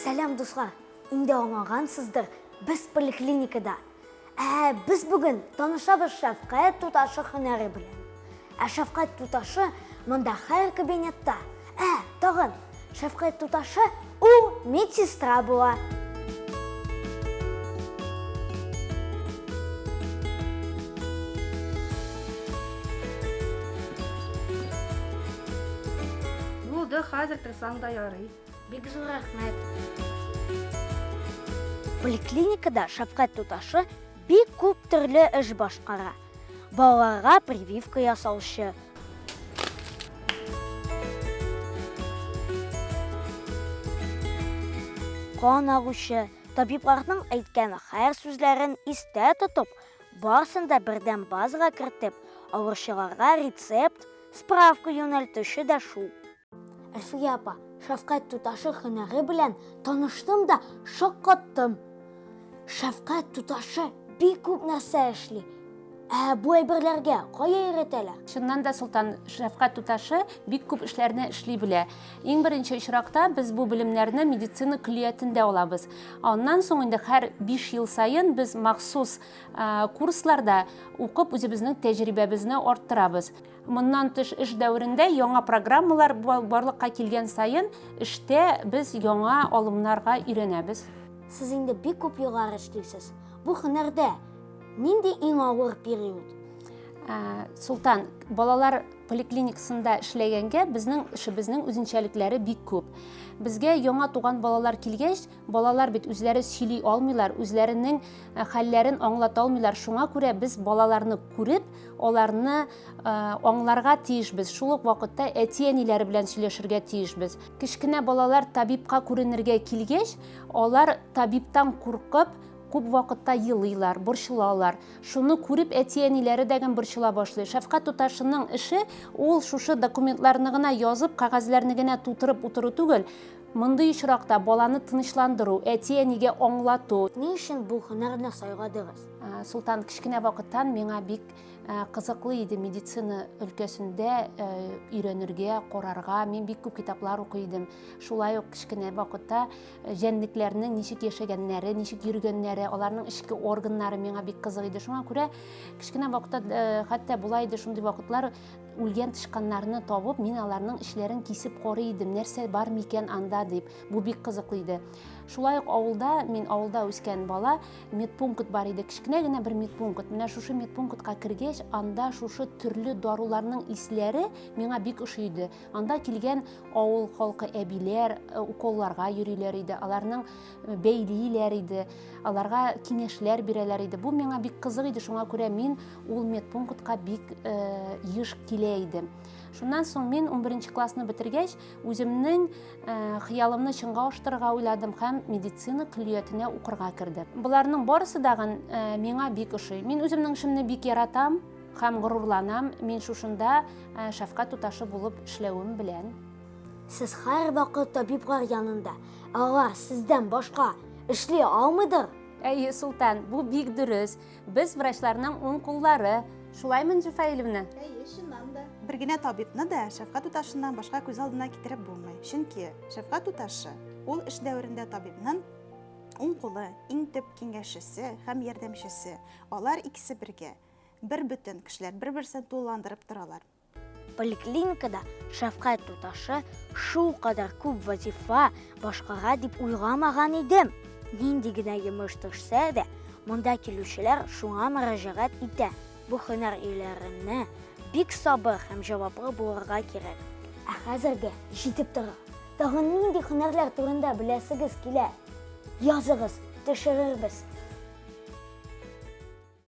Сәлам, дуслар! Инде аңлагансыздыр, без поликлиникада. Ә без бүген танышабыз шәфкать туташы һөнәре белән. Ә шәфкать туташы монда һәр кабинетта. Ә, тагын, шәфкать туташы ул медсестра була. Булды, хәзер торсаң да ярый. Бик зур рәхмәт. Поликлиникада шәфкать туташы бик күп төрле эш башкара. Балаларга прививка ясаучы, кан алучы, табибларның әйткән һәр сүзләрен истә тотып, барысын да бердәм базага кертеп, авыручыларга рецепт, справка юнәлтүче дә шул. Әлфия апа, шәфкать туташы һөнәре белән таныштым да шаккаттым. Шәфкать туташы бик күп нәрсә эшли. Ә бу әйберләргә кая өйрәтәләр? Чыннан да, Солтан, шәфкать туташы бик күп эшләрне эшли белә. Иң беренче очракта без бу белемнәрне медицина көллиятендә алабыз. Аннан соң инде һәр 5 ел саен без махсус курсларда укып үзебезнең тәҗрибәбезне арттырабыз. Моннан тыш, эш дәверендә яңа программалар барлыкка килгән саен эштә без яңа алымнарга өйрәнәбез. Сез инде бик күп еллар эшлисез. Бу һөнәрдә нинди иң авыр период? Султан, балалар поликлиникасында эшләгәнгә безнең эшебезнең үзенчәлекләре бик күп. Безгә яңа туган балалар килгәч, балалар бит үзләре сөйли алмыйлар, үзләренең хәлләрен аңлата алмыйлар. Шуңа күрә без балаларны күреп, аларны аңларга тиешбез, шул ук вакытта әти-әниләре белән сөйләшергә тиешбез. Кечкенә балалар табибка күренергә килгәч, алар табибтан куркып, күп вакытта елыйлар, борчылалар. Шуны күреп әти-әниләре дә гел борчыла башлый. Шәфкать туташының эше ул шушы документларны гына язып, кәгазьләрне генә тутырып утыру түгел. Мондый очракта баланы тынычландыру, әти-әнигә аңлату. Ни өчен бу һөнәрне сайладыгыз? Султан, кечкенә вакыттан миңа бик кызыклы иде медицина өлкәсендә өйрәнергә, карарга. Мин бик күп китаплар укый идем. Шулай ук кечкенә вакытта җәнлекләрнең ничек яшәгәннәре, ничек йөргәннәре, аларның эчке органнары миңа бик кызык иде. Шуңа күрә кечкенә вакытта хәтта була иде шундый вакытлар, үлгән тычканнарны табып, мин аларның эчләрен кисеп карый идем, нәрсә бар микән анда дип. Бу бик кызыклы иде. Шулай ук авылда, мин авылда үскән бала, медпункт бар иде, кечкенә генә бер медпункт. Менә шушы медпунктка кергәч, анда шушы төрле даруларның исләре миңа бик ошый иде. Анда килгән авыл халкы әбиләр э, уколларга йөриләр иде, аларның э, бәйлиләр иде, аларга киңәшләр бирәләр иде. Бу миңа бик кызык иде, шуңа күрә мин ул медпунктка бик э, еш килә идем. Шуннан соң мин 11 классны бетергәч, үземнең э, хыялымны чынга аштырырга уйладым һәм медицина көллиятенә укырга кердем. Боларның барысы дагын э, миңа бик ошый. Мин үземнең эшемне бик яратам һәм горурланам. Мин шушында э, шәфкать туташы булып эшләвем белән. Сез һәрвакыт табиблар янында. Алар сездән башка эшли алмыйдыр. Әйе, Султан, бу бик дөрес. Без врачларның уң куллары. Шулаймы, Энҗе Фаилевна? Әйе, чыннан да. Бер генә табибны да шәфкать туташыннан башка күз алдына китереп булмый. Чөнки шәфкать туташы ул эш дәверендә табибның уң кулы, иң төп киңәшчесе һәм ярдәмчесе. Алар икесе бергә, бер бөтен кешеләр, бер-берсен тулыландырып торалар. Поликлиникада шәфкать туташы шулкадәр күп вазифа башкара дип уйламаган идем. Нинди генә йомыш төшсә дә, монда килүчеләр шуңа мөрәҗәгать итә. Бу һөнәр ияләренә бик сабыр һәм җаваплы булырга кирәк. Ә хәзергә җитеп тора. Тагын нинди һөнәрләр турында беләсегез килә? Языгыз, төшерербез.